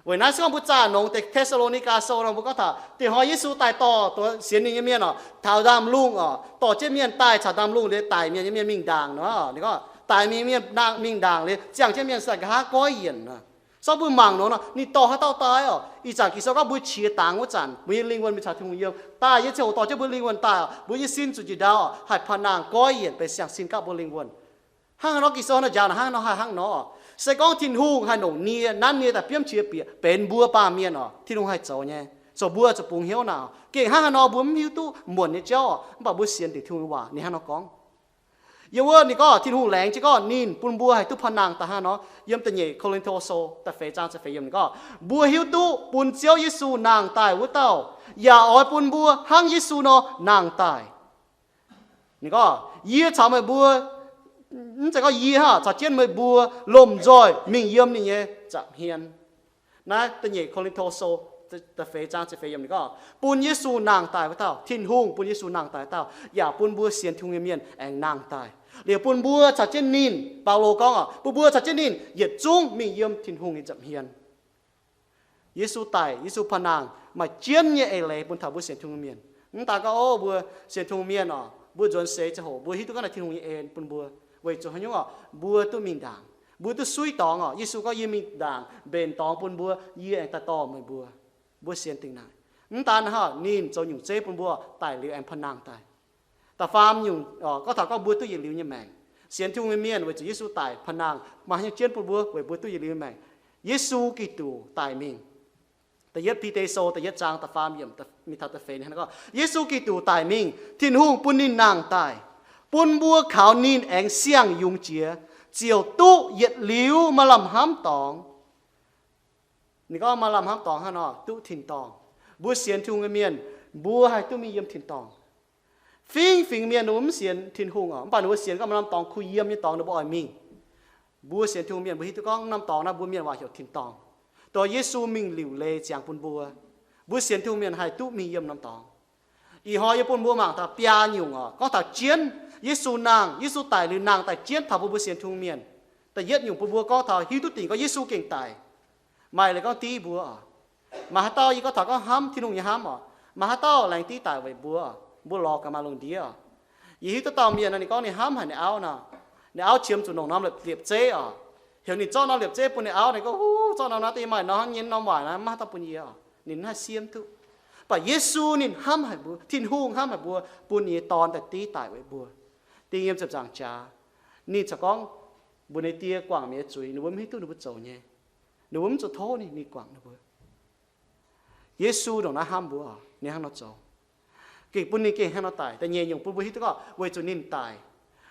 Weic naaiv se gorngv mbuo zaah nongx deix Te^saa^lo^ni^gaa Sou nor, mbuo gorngv taux dinh hnoi Yesu daaih dorh sienx ninh nyei mienh oc taux ndaamv-lungh oc, dorh jienv mienh daaih caux ndaamv-lungh liuz, daic mienh nyei mienh mingh ndaangc nor, ninh gorngv daic mienh mienh mingh ndaangc liuz, ziangh jienv mienh se nqa'haav goiv yienc nor. So mbuo mangc nor, ninh dorh haaix dauh daaih oc? Ih zanc Ging-Sou gorngv mbuo qiex dangx wuov zanc, mbuo nyei lingh wuonh mingh caux Tin-Hungh yiem. Daaih yie ziouc dorh jienv mbuo lingh wuonh daaih oc, mbuo nyei sin zuqc njiec ndau oc, haih panh nangh goiv yienc benx siang-sin gapv mbuo lingh wuonh. Hnangv haaix nor Ging-Sou nor njaaux hnangv nor haih hnangv nor oc. Se gorngv Tin-Hungh haih longc nie nanv nie daaih biomv qiex bieqc benx mbuo baamh mienh oc, Tin-Hungh haih zoux nyei. Zoux mbuo zuqc bungx hnyouv naaic, gengh hnangv haaix nor mbuo mv hiuv duqv muonc nyei jauv, mv baac mbuo sienx dingc Tin-Hungh nyei waac ninh hnangv nor gorngv. Yiem wuov ninh gorngv Tin-Hungh laengz jienv gorngv ninh bun mbuo haih duqv pa'nangh daaih hnangv nor. Yiem da'nyeic Ko^lin^to Sou da'feix zaang ziepc feix yiemc ninh gorngv, mbuo hiuv duqv bun Ziouv Yesu nangh daaih wuov dauh yaac oix bun mbuo hnangv Yesu nor nangh daaih. Ninh gorngv, yie caux meih mbuo, mv zeiz gorngv yie hnangv, caux jienv meih mbuo lomh nzoih mingh yiem ninh nyei nza'hmien. Naaiv da'nyeic Ko^lin^to Sou da'feix zaang ziepc feix yiemc ninh gorngv, bun Yesu nangh daaih wuov dauh, Tin-Hungh bun Yesu nangh daaih wuov dauh yaac bun mbuo sienx Tin-Hungh nyei mienh aengx nangh daaih. Liuz bun mbuo caux jienv ninh, Baulo gorngv oc, bun mbuo caux jienv ninh yietc zungv mingh yiem Tin-Hungh nyei nza'hmien. Yesu daic, Yesu pa'nangh maaih jienv nyei eix leiz bun taux mbuo sienx Tin-Hungh mienh. Mv daan gorngv, o, mbuo sienx Tin-Hungh mienh oc, mbuo nzuonx seix ziangh hoc mbuo hiuv duqv gorngv naaiv Tin-Hungh nyei en bun mbuo, weic zuqc haaix nyungc oc, mbuo duqv mingh ndaangc, mbuo duqv suiv dorngx oc. Yesu gorngv, yie mingh ndaangc mbenc dorngx bun mbuo, yie aengx daaih dorh meih mbuo. Mbuo sienx dingc naaic. Mv daan hnangv, ninh zoux nyungc zeiv bun mbuo, daic liuz aengx pa'nangh daaih. Da'faam nyungc, gorngv taux gorngv mbuo duqv yietc liuz nyei maengc. Sienx Tin-Hungh nyei mienh weic zuqc Yesu daic pa'nangh maaih haaix nyungc jienv bun mbuo weic mbuo duqv yietc liuz nyei maengc? Yesu Giduc daic mingh. Da'yietv Bide Sou da'yietv zaang da'faam yiemc mingh taux da'feix ninh gorngv, Yesu Giduc daic mingh, Tin-Hungh bun ninh nangh daaih, bun mbuo kaux ninh aengx siang-yungz jiex, ziouc duqv yietc liuz maaih lamh hnamv dorngx. Ninh gorngv maaih lamh hnamv dorngx hnangv nor, duqv tin-dorngh. Mbuo sienx Tin-Hungh nyei mienh, mbuo haih duqv mingh yiem tin-dorngh. Fingx fingx mienh ninh mbuo mv sienx Tin-Hungh oc, mv baac ninh mbuo sienx gorngv maaih lamh dorngx kuh yiem nyei dorngx ninh mbuo oix mingh. Mbuo sienx Tin-Hungh mienh mbuo hiuv duqv gorngv lamh dorngx naaiv mbuo mienh waac heuc tin-dorngh. Dongh Yesu mingh liuc leiz ziangx bun mbuo, mbuo sienx Tin-Hungh mienh haih duqv mingh yiem lamh dorngx. Ih hnoi yie bun mbuo mangc taux biaa nyungc oc. Gorngv taux jienv, Yesu nangh, Yesu daic liuz nangh daaih jienv taux bun mbuo sienx Tin-Hungh mienh. Da'yietv nyungc bun mbuo gorngv taux hiuv duqv dingc gorngv Yesu gengh daic. Maaih leiz gorngv div mbuo oc. Maaih haaix dauh yie gorngv taux gorngv hnamv Tin-Hungh nyei hnamv oc, maaih haaix dauh laengz div daic weic mbuo, mbuo lorz gaax maaih lungh ndiev oc. Yie hiuv duqv dauh mienh nor, ninh gorngv ninh hnamv haic ninh auv nor. Ninh auv qiemx zuqc longc norm liepc zeix oc. Heuc ninh zorqv norm liepc zeix bun ninh auv, ninh gorngv, huv, zorqv norm naaiv deix maaih norm nyei norm waaic naaiv, maiv maaih haaix dauh bun yie oc. Ninh mv haih siemv duqv. Mv baac Yesu ninh hnamv haic mbuo, Tin-Hungh hnamv haic mbuo, bun ninh nyei Dorn daaih div daic weic mbuo. Dingh yiem ziepc nzaangc jaax, ninh corc gorngv mbuox ninh die guangc meih nyei zuiz, ninh mbuo mv hiuv duqv ninh mbuo zoux nyei. Ninh mbuo mv zuqc tov ninh, ninh guangc ninh mbuo. Yesu ndongc naaiv hnamv mbuo, ninh hnangv nor zoux. Gengh bun ninh gengh hnangv nor daic. Da'nyeic nyungc bun mbuo hiuv duqv gorngv weic zuqc ninh daic,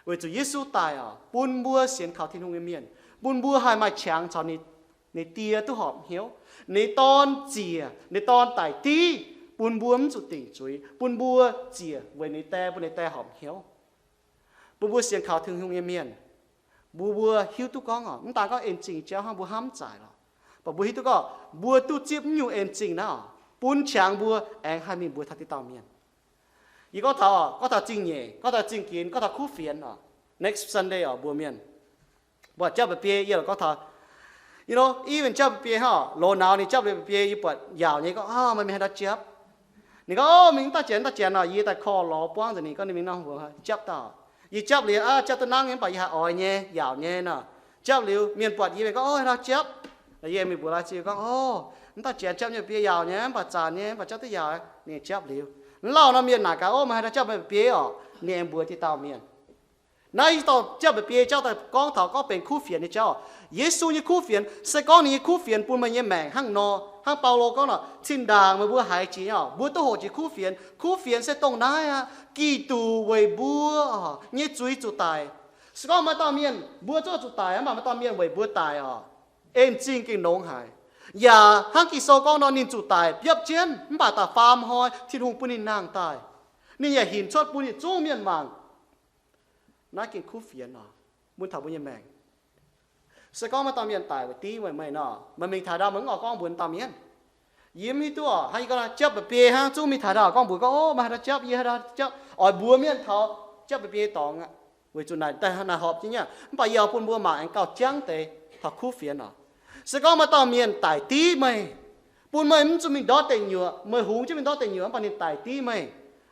weic zuqc Yesu daic oc, bun mbuo sienx kaux Tin-Hungh nyei mienh, bun mbuo haih maaih qangx caux ninh, ninh die duqv horpc hnyouv. Ninh Dorn ziec, ninh Dorn daic div, bun mbuo mv zuqc dingc zuiz, bun mbuo ziec weic ninh die, bun ninh die horpc hnyouv. Bun mbuo sienx kaux Tin-Hungh nyei mienh, mbuo, mbuo hiuv duqv gorngv oc, mv daan gorngv en zingh jauv hnangv mbuo hnamv zaaic lorqc, mv baac mbuo hiuv duqv gorngv mbuo duqv zipv mv nyungc en zingh naaiv oc, bun qangx mbuo aengx haih mingh mbuox taux diqc dauh mienh. Yie gorngv taux, gorngv taux zingh nyeic, gorngv taux zingh ginx, gorngv taux kuv fienx oc. Next Sunday oc, mbuox mienh, mbuo jauv mba'biei, yie lorqc gorngv taux, you know, even jauv mba'biei hnangv, loz-nauz ninh jauv mba'biei, yie buatc yaauc nyei, gorngv, aa, meih mingh haaix ndau jauv? Ninh gorngv, o, mingh daaih janx, daaih janx oc. Yie daaih korv lorz buangv nzengc ninh, gorngv ninh mingh nor, mbuo jauv daaih. Yie jauv liuz, aa, jauv duqv nangv nyei, mv baac yie haih oix nyei, yaauc nyei nor. Jauv liuz mienh buatc yie, gorngv, o, haaix ndau jauv? Yie mingh mbuox la'sic gorngv, o, mv daaih janx jauv nyei mba'biei yaauc nyei, mv baac zanc nyei, mv baac jauv duqv yaauc. Ninh jauv liuz, mv lauh nor mienh naaic gaax, o, meih haaix ndau jauv mba'biei oc? Ninh aengx mbuox diqc dauh mienh. Naaiv dauh jauv mba'biei jauv daaih gorngv taux gorngv benx kuv fienx nyei jauv. Yesu nyei kuv fienx, se gorngv ninh nyei kuv fienx bun meih nyei maengc hnangv nor, hnangv Baulo gorngv nor, zinh ndaangc meih mbuo haiz jiex nyei oc, mbuo duqv hoqc jiex kuv fienx. Kuv fienx se dongh naaiv aqv, Giduc weic mbuo nyei zuiz zuqc daic. Se gorngv maaih dauh mienh mbuo zungv zuqc daic, mv baac maaih dauh mienh weic mbuo daic oc, en zingh gengh longx haic. Yaac hnangv Ging-Sou gorngv nor, ninh zuqc daic biopv jienv, mv baac da'faam hnoi Tin-Hungh bun ninh nangh daaih. Ninh yaac hinc cuotv bun yietc zungv mienh mangc. Naaiv gengh kuv fienx oc, bun taux mbuo nyei maengc. Se gorngv maaih dauh mienh daic weic div meih, meih nor, meih mingh taux ndau meih mv oix gorngv mbuox dauh mienh. Yie mv hiuv duqv, hnangv yie gorngv jauv mba'biei hnangv, zungv mingh taux ndau gorngv mbuox gorngv, o, meih haaix dauh jauv, yie haaix dauh jauv, oix mbuox mienh taux jauv mba'biei dorngx aqv. Weic zuqc naaic, naaic horpc jienv nyei, mv baac yie oix bun mbuo mangc aengx gauh jangv deix taux kuv fienx oc. Se gorngv maaih dauh mienh daic div meih, bun meih mv zuqc mingh ndortv deic-nyuoqc, meih hungx jienv mingh ndortv deic-nyuoqc, mv baac ninh daic div meih,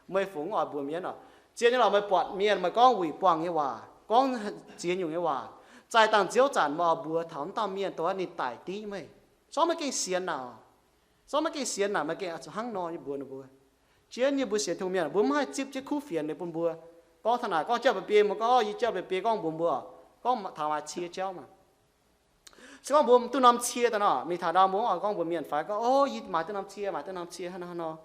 meih fungx oix mbuox mienh oc? Zien nyei lorqc, meih buatc mienh meih gorngv wuic buangh nyei waac, gorngv ziex nyungc nyei waac, zaaih dangh nziouv zanc meih oix mbuox taux wuov dauh mienh dongh wuov ninh daic div meih. Sorng meih gengh sienx naaic, sorng meih gengh sienx naaic, meih gengh zuqc hnangv nor nyei mbuox ninh mbuo. Jienv yie mbuo sienx Tin-Hungh mienh, mbuo mv haih zipv jienv kuv fienx ninh bun mbuo. Gorngv taux naaic, gorngv jauv mba'biei, mbuo gorngv, o, yie jauv mba'biei gorngv mbuox mbuo, gorngv taux maaih cie jauv maah. Se gorngv mbuo duqv norm cie daaih nor, mingh taux ndau mbuo oix gorngv mbuox mienh fai gorngv, o, yie maaiz duqv norm cie, maaiz duqv norm cie hnangv nor, hnangv nor.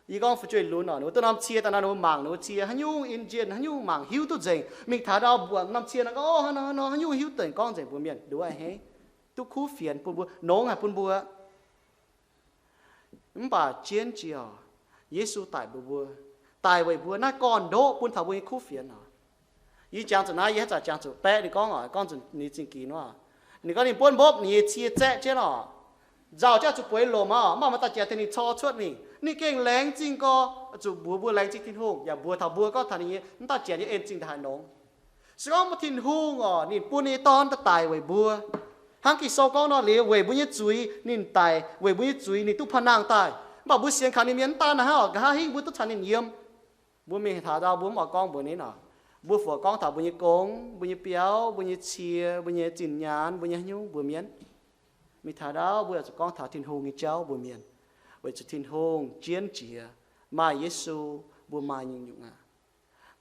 Yie gorngv fu'jueiv lunx oc, ninh mbuo duqv norm cie daaih nor, ninh mbuo mangc ninh mbuo cie haaix nyungc, en jienh haaix nyungc mangc hiuv duqv nzengc. Mingh taux ndau mbuox norm cie nor gorngv, o, hnangv nor hnangv nor, haaix nyungc hiuv duqv nzengc, gorngv nzengc mbuox mienh, nduov hei, duqv kuv fienx bun mbuo, nongx haic bun mbuo. Mv baac jienv jiex oc, Yesu daic mbuox mbuo, daic weic mbuo, naaiv gorn-ndoqv bun taux mbuo nyei kuv fienx oc. Yie jangx zuqc naaiv, yie haaix zanc jangx zuqc baeqv ninh gorngv oc, gorngv zuqc ninh zingh gix nor, ninh gorngv ninh buonv mbopv ninh nyei cie zaeqv jienv oc, nzauh jienv zuqc bueix lomc oc, mv baac maaih dauh janx tengx ninh cor cuotv mingh. Ninh gengh laengz zingh gorx, zuqc mbuox mbuo laengz zingh Tin-Hungh, yaac mbuox taux mbuo gorngv taux ninh nyei, mv dauh janx nyei en zingh ndongc haaix nor. Se gorngv mbuo Tin-Hungh oc, ninh bun ninh nyei Dorn daaih daic weic mbuo, hnangv Ging-Sou gorngv nor, liuz weic mbuo nyei zuiz ninh daic, weic mbuo nyei zuiz ninh duqv pa'nangh daaih. Mv baac mbuo sienx kaux ninh mienh mv daan naaiv hnangv oc, nqa'haav hingv mbuo duqv caux ninh yiem. Mbuo mingh taux ndau mbuo mv oix gorngv mbuox ninh oc. Mbuo fungc gorngv taux mbuo nyei gong, mbuo nyei biauv, mbuo nyei cie, mbuo nyei zinh nyaanh, mbuo nyei haaix nyungc mbuox mienh. Mingh taux ndau mbuo yaac zuqc gorngv taux Tin-Hungh nyei jauv mbuox mienh, weic zuqc Tin-Hungh jienv jiex, maaih Yesu, mbuo maaih nyungc-nyungc aqv.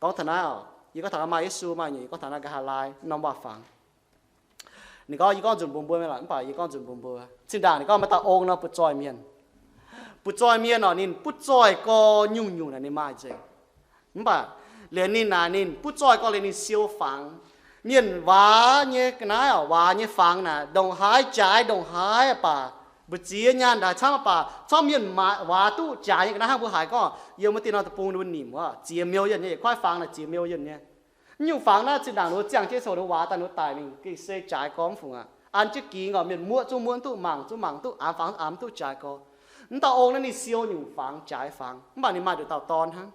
Gorngv taux naaiv oc, yie gorngv taux maaih Yesu, maaih nyungc, yie gorngv taux naaiv nqa'haav laai norm waac-fangx. Ninh gorngv, yie gorngv nzunc mbuox mbuo mingh lorqc, mv baac yie gorngv nzunc mbuox mbuo. Zinh ndaangc ninh gorngv maaih dauh ong nor butv-zoih mienh. Butv-zoih mienh oc, ninh butv-zoih gorx nyungc-nyungc naaic ninh maaih nzengc. Mv baac liuz ninh naaic ninh butv-zoih gorx liuz ninh siou fangx. Mienh waac nyei ga'naaiv oc, waac nyei fangx naaic ndongc haaix jaaix ndongc haaix baac, mbu'ziex nyaanh ndaaix camv baac, corc mienh waac duqv jaaix nyei ga'naaiv hnangv mbuo haiz gorngv yiem wuov dinh norm deic-bung ninh mbuo nimc wuov ziex million nyei, yietc kuaaiv fangx naaic ziex million nyei. Nyungc fangx naaiv zinh ndaangc ninh mbuo ziangh jienv coc ninh mbuo waac daaih ninh mbuo daic mingh gengh se jaaix gorx mv fungc aqv. An jienv gix oc, mienh muoqv zungv muoqv mv duqv, mangc zungv mangc mv duqv, aanx fangx aanx mv duqv, jaaix gorx. Mv dauh ong naaiv ninh siou nyungc fangx, jaaix fangx, mv baac ninh maaih nduqc dauh dorn hnangv.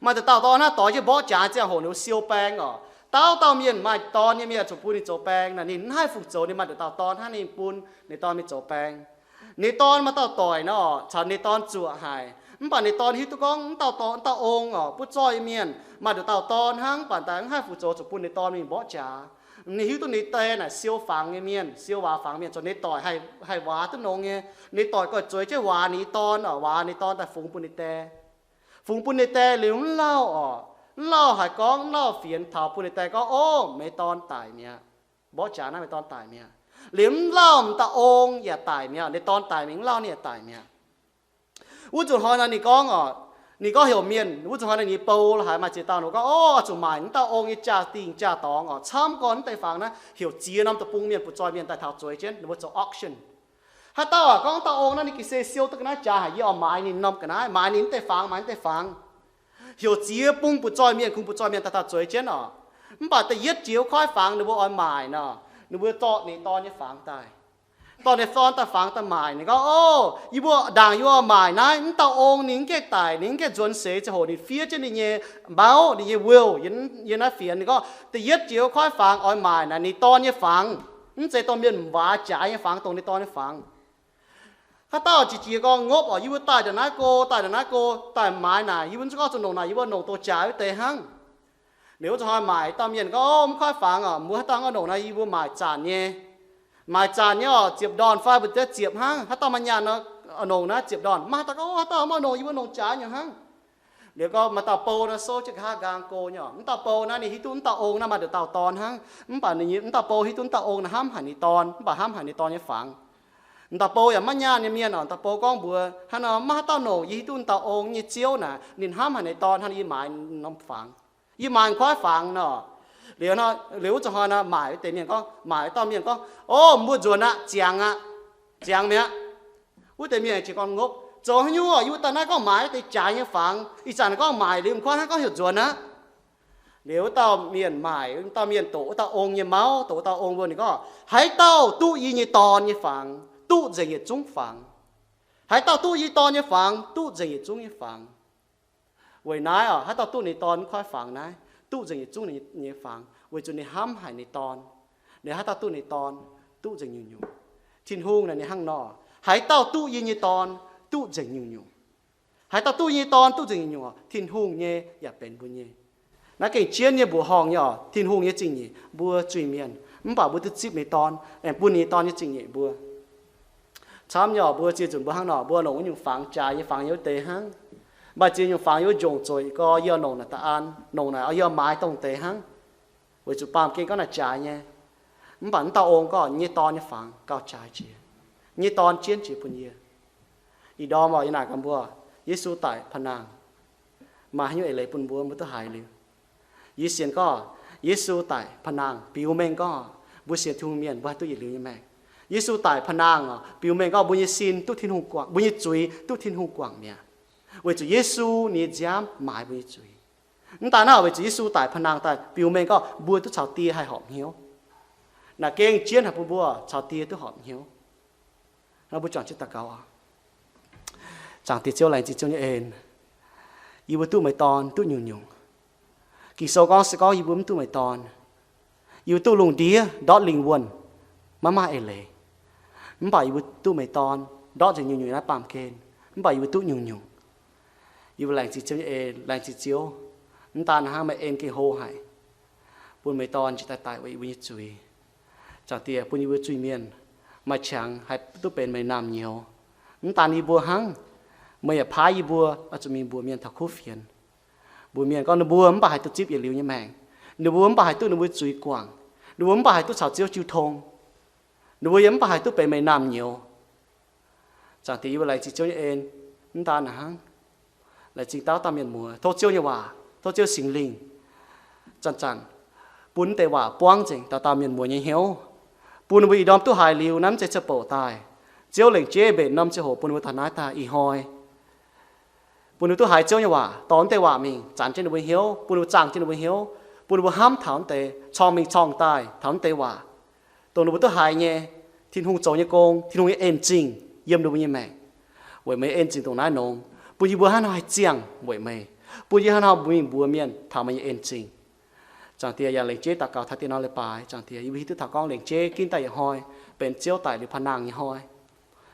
Maaih nduqc dauh dorn hnangv, doix jienv mborqv jaax ziangh hoc ninh mbuo siou baeng oc. Dauh dauh mienh maaih dorn nyei mienh zuqc bun ninh zoux baeng naaic, ninh mv haih fungc zoux, ninh maaih nduqc dauh dorn hnangv ninh bun ninh dorn mingh zoux baeng. Ninh dorn maaih dauh doic nor, caux ninh dorn zuoqc haic. Mv baac ninh dorn hiuv duqv gorngv mv dauh dorn, mv dauh ong oc, butv-zoih mienh maaih nduqc dauh dorn hnangv, mv baac daaih mv haih fungc zoux, zuqc bun ninh dorn mingh mborqv jaax. Ninh hiuv duqv ninh die naaic siou fangx nyei mienh, siou waac fangx mienh, zoux ninh doic haih, haih waac duqv nongx nyei. Ninh doic goiv zueiz jienv waac ninh dorn oc, waac ninh dorn daaih fungx bun ninh die. Fungx bun ninh die liuz mv lauh oc, mv lauh haiz gorngv, mv lauh fienx taux bun ninh die gorngv, o, meih dorn daic mi'aqv. Mborqv jaax naaiv meih dorn daic mi'aqv. Liuz mv lauh m'dauh ong yaac daic mi'aqv. Ninh dorn daic mingh mv lauh ninh yaac daic mi'aqv. Wuov nzunc hnoi nor ninh gorngv oc, ninh gorngv heuc mienh, wuov nzunc hnoi nor ninh bou la'haaix maaih ziex dauh nor gorngv, o, oix zuqc maaic mv dauh ong nyei jaa-dingh jaa-dorngx oc, camv gorn mv deix fangx naaiv, heuc ziex norm deic-bung mienh butv-zoih mienh daaih taux zueiz jienv, ninh mbuo zoux auction. Haaix dauh oc gorngv dauh ong naaiv ninh ga'sie siou duqv ga'naaiv jaax haic, yie oix maaiz ninh norm ga'naaiv, maaiz ninh mv deix fangx, maaiz mv deix fangx. Heuc ziex bung butv-zoih mienh, kungx butv-zoih mienh daaih taux zueiz jienv oc. Mv baac da'yietv jiex wuov kuaaiv fangx ninh mbuo oix maaic nor, ninh mbuo zorqv ninh dorn nyei fangx daaih. Dorh ninh dorn daaih fangx daaih maaic. Ninh gorngv, o, yie mbuo ndaangc yie mbuo maaic naaiv, mv dauh ong ninh mv gaengh daic, ninh mv gaengh nzuonx seix ziangh hoc ninh fiev jienv ninh nyei mauv, ninh nyei will, yiem naaiv fienx. Ninh gorngv da'yietv jiex wuov kuaaiv fangx oix maaic naaic ninh dorn nyei fangx, mv zeiz dongh mienh waac jaaix nyei fangx, dongh ninh dorn nyei fangx. Haaix dauh jiex jiex gorngv, ngopv oc, yie mbuo daaih ndongc naaiv go, daaih ndongc naaiv go, daaih maaiz naaic, yie mbuo mv zuqc gorngv zuqc longc naaic, yie mbuo longc douz jaaix wuov deix hnangv. Liuz wuov zuqc hnoi maaic dauh mienh gorngv, o, mv kuaaiv fangx oc, mbuo haaix dauh oix longc naaic, yie mbuo maaic zanc nyei. Maaic zanc nyei oc, ziepc ndorn fai mbu'ziex ziepc hnangv. Haaix dauh maaih nyaanh nor, longc naaiv ziepc ndorn. Mv maaih haaix dauh gorngv, o, haaix dauh mv oix longc, yie mbuo longc jaaix nyei hnangv. Liuz gorngv maaih dauh bou nor souv jienv nqa'haav nqaang go nyei oc. Mv dauh bou naaiv ninh hiuv duqv mv dauh ong naaiv maaih nduqc dauh dorn hnangv. Mv baac ninh, mv dauh bou hiuv duqv mv dauh ong naaiv hnamv haic ninh dorn, mv baac hnamv haic ninh dorn nyei fangx. Mv dauh bou yaac maiv nyaanh nyei mienh oc. Mv dauh bou gorngv mbuox hnangv nor, maiv haaix dauh longc, yie hiuv duqv mv dauh ong nyei ziouv naaic, ninh hnamv haic ninh dorn hnangv nor, yie maaiz norm fangx. Yie maaiz kuaaiv fangx nor. Liuz, liuz wuov zuqc hnoi nor maaic wuov deix mienh gorngv, maaic dauh mienh gorngv, o, mbuo nzuonx aqv, ziangx aqv, ziangx mi'aqv. Wuov deix mienh jiex gorngv, ngopv, zoux haaix nyungc oc, yie mbuo daaih naaiv gorngv maaic wuov deix jaaix nyei fangx, ih zanc gorngv maaic liuz m'kuaaiv hnangv gorngv heuc nzuonx aqv. Liuz wuov dauh mienh maaic, wuov dauh mienh doqc wuov dauh ong nyei mauv, doqc wuov dauh ong mbuo, ninh gorngv, haaix dauh duqv yie nyei dorn nyei fangx, duqv nzengc yietc zungv fangx. Haaix dauh duqv yie dorn nyei fangx, duqv nzengc yietc zungv nyei fangx. Weic naaiv oc, haaix dauh duqv ninh dorn mv kuaaiv fangx naaiv, duqv nzengc yietc zungv nyei fangx, weic zuqc ninh hnamv haic ninh dorn. Liuz haaix dauh duqv ninh dorn, duqv nzengc nyungc-nyungc. Tin-Hungh naaic ninh hnangv nor, haaix dauh duqv yie nyei dorn, duqv nzengc nyungc-nyungc. Haaix dauh duqv yie nyei dorn, duqv nzengc nyungc-nyungc oc, Tin-Hungh nyei yaac benx mbuo nyei. Naaiv gengh jienv nyei mbuoqc horngh nyei oc, Tin-Hungh nyei zingh nyeic mbuo zuiz-mienh, mv baac mbuo duqv zipv ninh dorn, aengx bun ninh nyei dorn nyei zingh nyeic mbuo. Camv nyei oc, mbuo ziex nzunc mbuo hnangv nor, mbuo longc wuov nyungc fangx jaaix nyei fangx yiem wuov deix hnangv. Maaih ziex nyungc fangx yiem wuov njongc zueic gorx, yie longc naaic da'an, longc naaic yie maaiz dongh deix hnangv. Weic zuqc baamh gen gorngv naaic jaaix nyei. Mv baac mv dauh ong gorngv, Yie nyei dorn nyei fangx gauh jaaix jiex. Yie nyei dorn jienv jiex bun yie. Ih ndorm oc, yie naaic gaax mbuo, Yesu daic pa'nangh, maaih haaix nyungc eix leiz bun mbuo, mbuo duqv haiz liuz? Yie sienx gorngv Yesu daic pa'nangh biux mengh gorngv mbuo sienx Tin-Hungh mienh mbuo haih duqv yietc liuz nyei maengc. Yesu daic pa'nangh oc, biux mengh gorngv mbuo nyei sin duqv Tin-Hungh guangc, mbuo nyei zuiz duqv Tin-Hungh guangc mi'aqv, weic zuqc Yesu nyei nziaamv maaiz mbuo nyei zuiz. Mv daan naaiv, weic zuqc Yesu daic pa'nangh daaih biux mengh gorngv mbuo duqv caux Die haih horpc hnyouv. Naaic gengh jienv haih bun mbuo caux Die duqv horpc hnyouv. Nor mbuo juangc jienv daux gaux oc. Zaangc Diex Ziouv, laengz zingh Ziouv nyei en. Yie mbuo duqv meih dorn duqv nyungc-nyungc. Ging-Sou gorngv se gorngv yie mbuo mv duqv meih dorn, yie mbuo duqv lungh ndiev ndortv lingh wuonh, maiv maaih eix leiz. Mv baac yie mbuo duqv meih dorn ndortv nzengc nyungc-nyungc naaiv baamh gen, mv baac yie mbuo duqv nyungc-nyungc. Yie mbuo laengz zingh Ziouv nyei en, laengz zingh Ziouv. Mv daan hnangv, meih en gengh hlo haic, bun meih dorn njiec daaih daic weic yie mbuo nyei zuiz. Zaangc Diex, bun yie mbuo zuiz-mienh maaih qangx haih duqv benx meih naamh nyouz. Mv daan yie mbuo hnangv, meih yaac paaiv yie mbuo oix zuqc mingh mbuox mienh taux kuv fienx. Mbuox mienh gorngv ninh mbuo mv baac haih duqv zipv yietc liuz nyei maengc. Ninh mbuo mv baac haih duqv ninh mbuo zuiz guangc. Ninh mbuo mv baac haih duqv caux Ziouv jiu tong. Ninh mbuo yaac mv baac haih duqv benx meih naamh nyouz. Zaangc Diex, yie mbuo laengz zingh Ziouv nyei en. Mv daan naaiv hnangv, laengz zingh dauh dauh mienh muoz. Tov Ziouv nyei waac, tov Ziouv Singx Lingh zanc-zanc bun wuov deix waac buangv nzengc dauh dauh mienh muoz nyei hnyouv, bun ninh mbuo ih ndorm duqv haiz liuz naaiv mv zeiz cuotv bouc daaih. Ziouv lengc jeiv mbenc norm ziangh hoc bun ninh mbuo taux naaiv daaih ih hnoi, bun ninh mbuo duqv haiz Ziouv nyei waac, dorh wuov deix waac mingh zanc jienv ninh mbuo hnyouv, bun ninh mbuo zaangh jienv ninh mbuo hnyouv, bun ninh mbuo hnamv taux wuov deix, corng mingh corng daaih taux wuov deix waac, dongh ninh mbuo duqv haiz nyei, Tin-Hungh zoux nyei gong, Tin-Hungh nyei en zingh yiem ninh mbuo nyei maengc. Weic meih en zingh ndongc naaiv nongx, bun yie mbuo hnangv haaix nor haih ziangh weic meih, bun yie hnangv haaix nor mbuo mingh mbuox mienh taux meih nyei en zingh. Zaangc Diex, yaac lengc jeiv daux gaux taux dien nor leiz-baaix. Zaangc Diex, yie mbuo hiuv duqv taux gorngv lengc jeiv ginv daaih yietc hnoi benx Ziouv daic liuz pa'nangh nyei hnoi,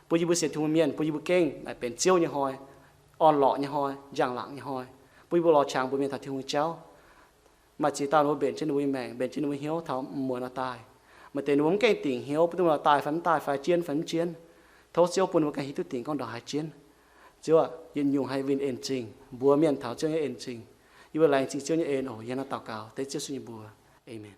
bun yie mbuo sienx Tin-Hungh mienh, bun yie mbuo gengh naaic benx Ziouv nyei hnoi, orn-lorqc nyei hnoi, njang-laangc nyei hnoi, bun yie mbuo lorz qangx mbuox mienh taux Tin-Hungh nyei jauv. Maaih ziex dauh ninh mbuo mbenc jienv ninh mbuo nyei maengc, mbenc jienv ninh mbuo hnyouv taux muonz nor daaih. Maaih deix ninh mbuo mv gengh dingc hnyouv, bun ninh mbuo daaih fai mv daaih, fai jienv fai mv jienv. Tov Ziouv bun ninh mbuo ganh hiuv duqv dingc gorngv ndongc haaix jienv. Ziouv aah, yietc nyungc haih winh en zingh, mbuox mienh taux Ziouv nyei en zingh. Yie mbuo laengz zingh Ziouv nyei en oc. Yie hnangv naaiv daux gaux dengv Ziouv Yesu nyei mbuox. Aamen.